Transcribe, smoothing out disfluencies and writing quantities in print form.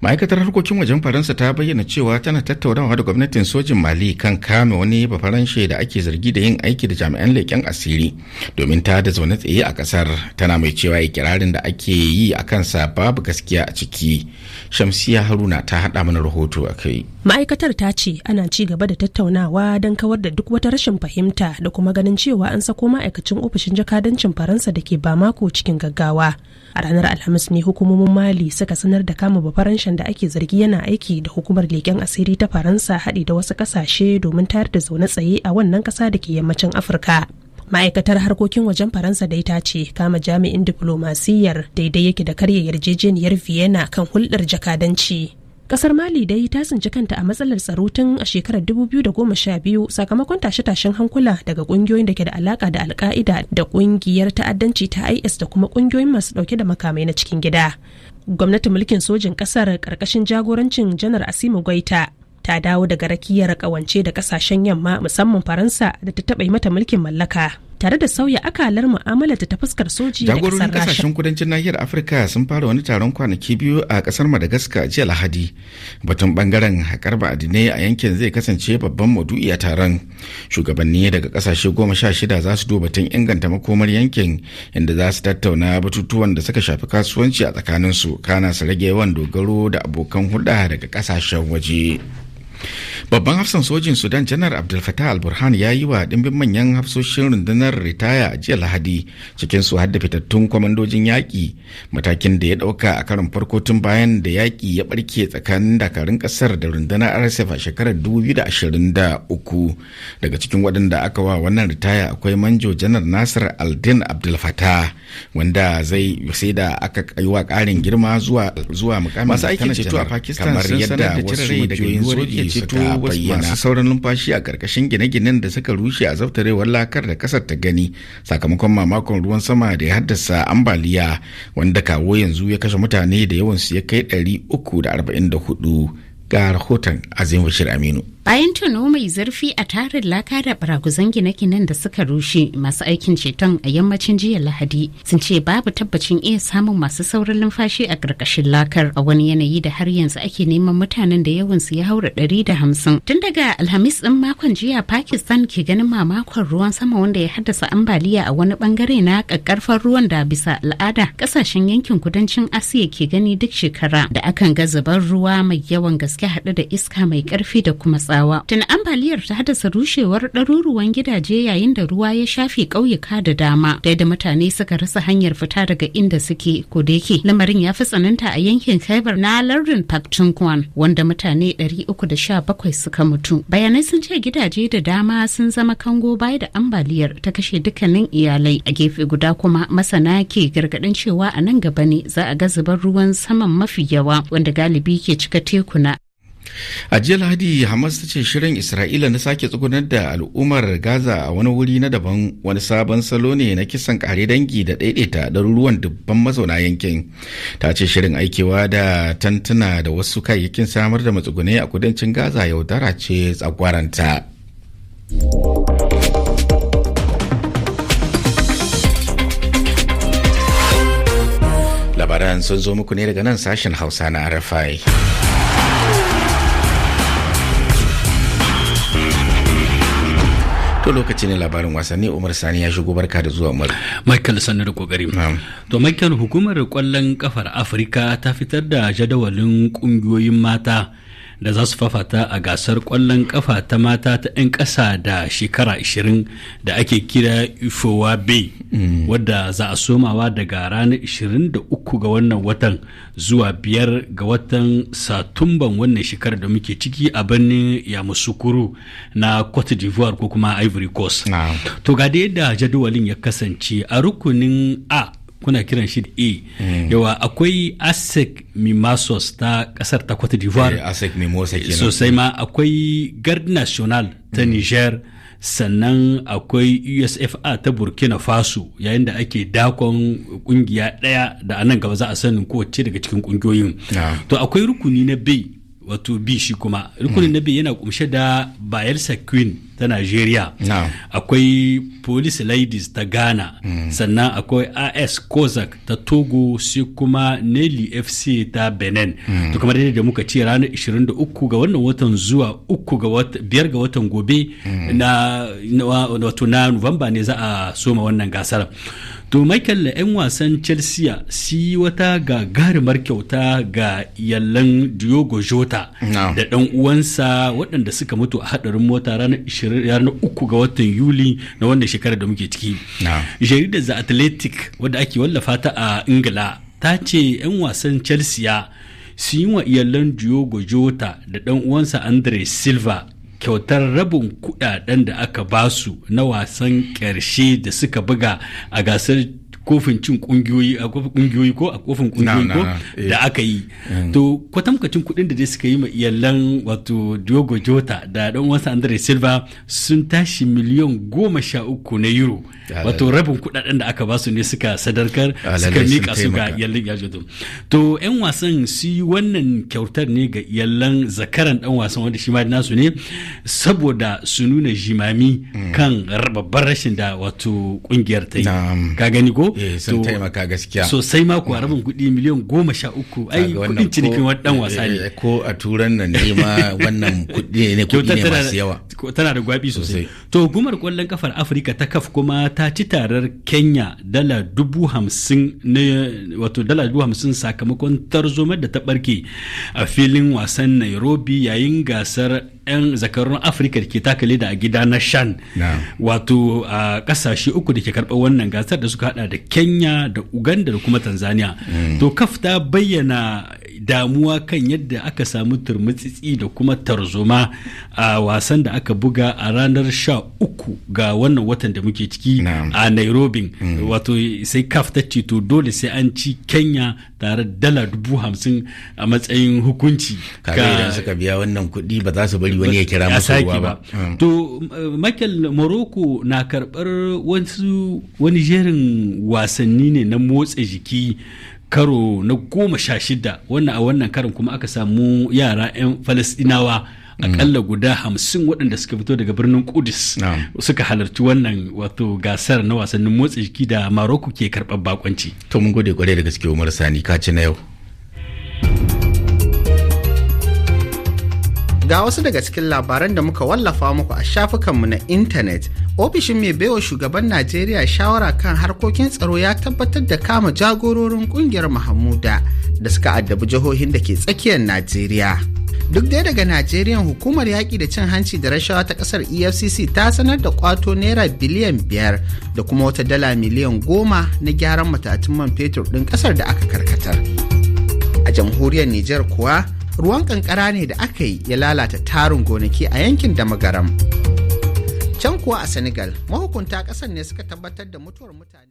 Ma'aikatar harkokin wajen Faransa ta bayyana cewa tana tattaunawa da gwamnatin sojin Mali kan kame wani Bafaranshe da ake zargi da yin aiki da jami'an leƙen asiri domin ta da zaune tsaye a ƙasar, tana mai cewa ikirarin da ake yi a kansa babu gaskiya a ciki. Shamsiya Haruna ta haɗa mana rahoto a kai. Ma'aikatar ta ce ana ci gaba da tattaunawa don kawar da duk wata rashin fahimta da kuma ganin cewa an sako ma'aikacin ofishin jakadancin Faransa da ke Bamako cikin gaggawa. A ranar Alhamis ne hukumomin Mali suka sanar da kama Bafaranshen da ake zargi yana aiki da hukumar leƙen asiri ta Faransa haɗi da wasu ƙasashe domin tayar da zaune tsaye a wannan ƙasa da ke yammacin Afirka. Ma'aikatar harkokin wajen Faransa dai ta ce kama jami'in diplomasiyyar daidai yake da karya yarjejeniyar Vienna kan hulɗar jakadanci. Kasar Mali dai ta tsinci kanta a matsalar tsaro tun a shekarar 2012 sakamakon tashe-tashen hankula daga kungiyoyin da ke da alaka da Alka'ida da kungiyar ta'addanci ta IS da kuma kungiyoyin masu dauke da makamai na cikin gida. Gwamnatin mulkin sojin kasar karkashin jagorancin Janar Asimu Goita ta dawo daga rakiyar kawance da kasashen yamma, musamman Faransa da ta taɓa mata mulkin mallaka, tare da sauya akalar mu'amalar ta fuskar soji da Jagororin kasar Rasha. kasashen kudancin nahiyar Afirka sun fara wani taron kwanaki 2 a kasar Madagascar jiya Lahadi. Batun bangaren haƙar ma'adinai a yankin zai kasance babban maudu'i a taron. Shugabanni daga kasashe 16 za su duba batun inganta makomar yankin, inda za su tattauna batutuwan da suka shafi kasuwanci a tsakaninsu, kana su rage yawan dogaro da abokan hulɗa daga kasashen waje. Babban hafsan sojin Sudan, Janar Abdul Fattah al-Burhan, ya yi wa dimbin manyan hafsoshin rundunar ritaya a jiya Lahadi, cikin su hadda fitattun kwamandojin yaƙi, matakin da ya ɗauka a karon farko tun bayan da yaƙi ya ɓarke tsakanin dakarun ƙasar da rundunar RSF a shekarar 2023. Daga cikin waɗanda aka wa wannan ritaya akwai Manjo Janar Nasir Aldin Abdul Fattah, wanda zai sai da aka yi wa ƙarin girma zuwa mukamin masu aikin ceto a Pakistan kamar sun yadda sanar da cire wasu rai daga majiyoyin yiwuwar soji iya ceto suka wasu bayyana. masu sauran numfashi a karkashin gine-ginen da suka rushe a zabtarewar lakar da kasar ta gani sakamakon mamakon ruwan sama da ya haddasa ambaliya, wanda kawo yanzu ya kashe mutane da yawansu ya kai 344. Ga rahoton Azim Bashir Aminu. Bayan tono mai zurfi a tarin laka da baraguzan gine-ginen da suka rushe, masu aikin ceton a yammacin jiya Lahadi sun ce babu tabbacin iya samun masu saurin numfashi a ƙarƙashin lakar, a wani yanayi da har yanzu ake neman mutanen da yawansu ya haura 150. Tun daga Alhamis ɗin makon jiya Pakistan ke ganin mamakon ruwan sama wanda ya haddasa ambaliya a wani bangare na ƙaƙƙarfan ruwan da bisa al'ada ƙasashen yankin kudancin Asiya ke gani duk shekara, da akan ga zubar ruwa mai yawan gaske haɗe da iska mai ƙarfi da kuma tsawa. Tun ambaliyar ta haddasa rushewar ɗaruruwan gidaje yayin da ruwa ya shafe ƙauyuka da dama, da yadda mutane suka rasa hanyar fita daga inda suke. Ko da yake lamarin ya fi tsananta a yankin Khyber na lardin Pakhtunkhwa, wanda mutane 317 suka mutu. Bayanai sun ce gidaje da dama sun zama kango baya da ambaliyar ta kashe dukkanin iyalai. A gefe guda kuma, masana ke gargaɗin cewa a nan gaba ne za a ga zubar ruwan saman mafi yawa wanda galibi ke cika tekuna. A jiya Lahadi, Hamas ta ce shirin Isra'ila na sake tsugunar da al'ummar Gaza a wani wuri na daban wani sabon salo ne na kisan kare dangi da daidaita ɗaruruwan dubban mazauna yankin. Ta ce shirin aikewa da tantuna da wasu kayayyakin samar da matsugunai a kudancin Gaza yaudara ce tsagwaranta. Labaran sun zo muku ne daga nan sashen Hausa na RFI. To, lokaci ne labarin wasanni. Umar Sani ya shigo. Barka da zuwa, Umar. Michael, sannu da kokari. To Michael, hukumar kwallon kafar Afirka ta fitar da jadawalin kungiyoyin mata da za su fafata a gasar kwallon kafa ta mata ta 'yan ƙasa da shekara 20 da ake kira UFOA B, wadda za a somawa daga ranar 23 ga wannan watan zuwa 5 ga watan Satumban wannan shekarar da muke ciki a birnin Yamoussoukro na Cote d'Ivoire ko kuma Ivory Coast. To, ga da yadda jadawalin ya kasance. A rukunin A, kuna kiran shi da A, yawa akwai ASEC Mimosas ta kasar ta Cote d'Ivoire. ASEC Mimosa kenan. Sosai ma. Akwai Garde National ta Niger, sannan akwai USFA ta Burkina Faso, yayin da ake dakon kungiya daya da anan gaba za a sanin kowace daga cikin kungiyoyin. To, akwai rukuni na B, wato B shi kuma rukunin na B yana kumshe da Bayelsa Queen ta Nigeria, akwai Police Ladies ta Ghana, sannan akwai AS Kozak ta Togo, sai kuma Nelly FC ta Benin. To kamar yadda muka ce, ranar 23 ga wannan watan zuwa 3 ga wata, 5 ga watan gobe na wato na Nuwamba ne za a soma wannan gasar. To Michael, 'yan wasan Chelsea su yi wata gagarumar kyauta ga yallan Diogo Jota da ɗan uwansa waɗanda suka mutu a haɗarin mota ranar 3 ga watan Yuli na wannan shekarar da muke ciki. Jaridar The Athletic wadda ake wallafa ta a Ingila ta ce 'yan wasan Chelsea su yi wa iyalan Diogo Jota da ɗan uwansa Andre Silva kyautar rabin kudaden da aka basu na wasan karshe da suka buga a gasar kofin cin kungiyoyi a kofin kungiyoyi ko a kofin kungiyoyi ko da aka yi. To kwatankwacin kudin da dai suka yi ma iyalan wato Diogo Jota da dan uwansa Andre Silva sun tashi miliyan 13 na euro. Wato rabin kudaden da aka basu ne suka sadarkar, suka mika su ga iyalan ya. To yan wasan su yi wannan kyautar ne ga iyalan zakaran dan wasan, wanda shi ma nasu ne, saboda su nuna jimami kan babban rashin da wato kungiyar ta yi. Ka gani ko? Sun taimaka gaskiya. Sosai ma kuwa, rabin kuɗi miliyan 13 ai kuɗin cinikin wani dan wasa ne. Ko a turan nan ne ma wannan kuɗi ne, kuɗi ne masu yawa. Tana da gwabi sosai. To hukumar kwallon kafar Afirka ta CAF kuma ta ci tarar Kenya $50,000 ne, wato $50,000, sakamakon tarzomar da ta barke a filin wasan Nairobi yayin gasar 'yan zakarun Afirka da ke taka leda a gida na Shan, wato a kasashe uku da ke karɓar wannan gasar da suka hada da Kenya da Uganda da kuma Tanzania. To CAF ta bayyana damuwa kan yadda aka samu turmutsitsi da kuma tarzoma a wasan da aka buga a ranar 13 ga wannan watan da muke ciki a Nairobi. Wato sai CAF ta ce to dole sai an ci Kenya tare $50,000 a matsayin hukunci. Kaga idan suka biya wannan kuɗi, ba za su bari wani ya kira musu ruwa ba. To Michael, Morocco na karɓar wasu wani jerin wasanni ne na motsa jiki karo na 16. Wannan a wannan karin kuma aka samu yara 'yan Falastinawa akalla guda 50 waɗanda suka fito daga birnin Kudus suka halarci wannan wato gasar na wasannin motsa jiki da Maroko ke karɓar bakonci. To mun gode kwarai da gaske, Umar Sani, ka ci na yau. Ga wasu daga cikin labaran da muka wallafa muku a shafukanmu na intanet. Ofishin mai baiwa shugaban Najeriya shawara kan harkokin tsaro ya tabbatar da kama jagororin kungiyar Mahamuda da suka addabi jihohin da ke tsakiyar Najeriya. Duk dai daga Najeriya, hukumar yaƙi da cin hanci da rashawa ta ƙasar EFCC ta sanar da kwato naira biliyan 5 da kuma wata dala miliyan 10 na gyaran matatun man fetur ɗin ƙasar da aka karkatar. A jamhuriyar Nijar kuwa, ruwan kankara ne da aka yi ya lalata tarin gonaki a yankin Damagaram. Can kuwa a Senegal, mahukunta ƙasar ne suka tabbatar da mutuwar mutane.